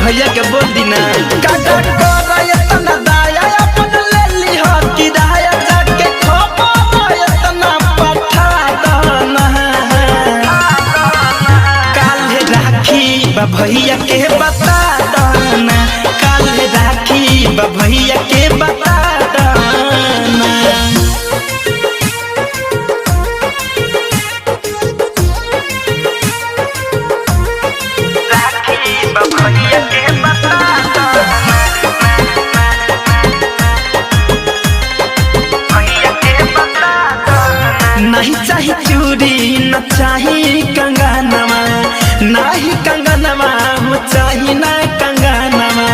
भैया के बोल दीना। काका कर एतना दाया अपन ले लीह किराया, जाके खबर एतना पठा दना। काल्हे राखी बा भैया के बता दना, काल्हे राखी बा भैया के बता दना। राखी बा भैया के बता दना। भैया के बता दना। नहीं चाही चूड़ी न चाही कंगनवा, नाही कंगनवा हो चाही ना कंगनवा।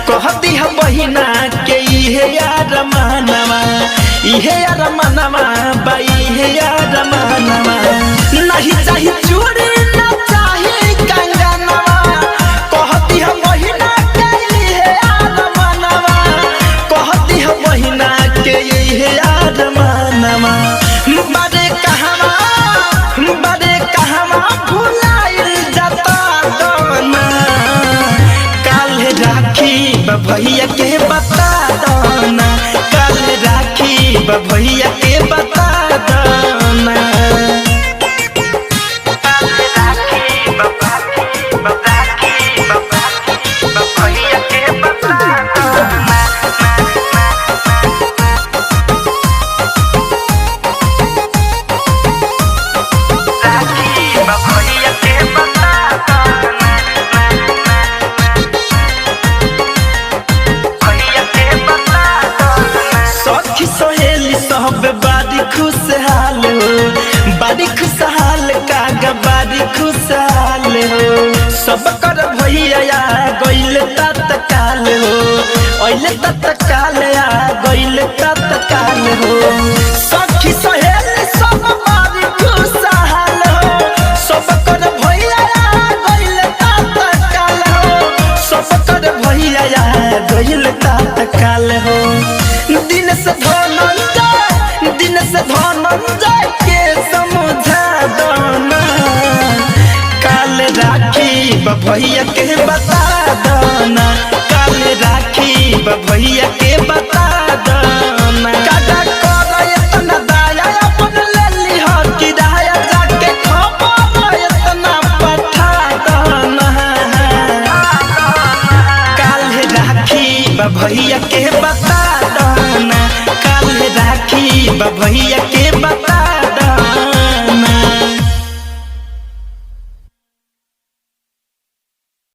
कह दिह बहिना के इहे यार मानवा, इहे यार मानवा बा इहे यार मानवा। नहीं चाही चूड़ी न चाही कंगनवा, कह दिह बहिना के इहे यार मानवा, कह दिह बहिना के इहे यार मानवा। बड़े कहवा, बड़े कहवा भुलाइल जाता दना। काल्हे राखी बा भैया के बता दना, काल्हे राखी बा भैया के बता दना। काल्हे राखी बा बा राखी बा बा भैया के बता दना। राखी बा भैया के बता दना। भैया के बता दना। सखी सहेली सब बारी खुशहाल हो, बारी खुशहाल कागा बारी खुशहाल हो। सब कर भैया आ गइल तत्काल हो, अइल तत्काल आ गइल तत्काल हो। सखी सहेली सब बारी खुशहाल हो, सब कर भैया आ गइल तत्काल हो, सब कर भैया आ गइल तत्काल हो। दिन से धनंजय, दिन से धनंजय के समझा दना। काल राखी बा भैया के बता दना, काल राखी बा भैया के बता दना। काका कर एतना दाया अपन ले लीह किराया, जाके खबर एतना पठा दना। काल्हे राखी बा भैया के बता दना, काल्हे राखी बा भैया के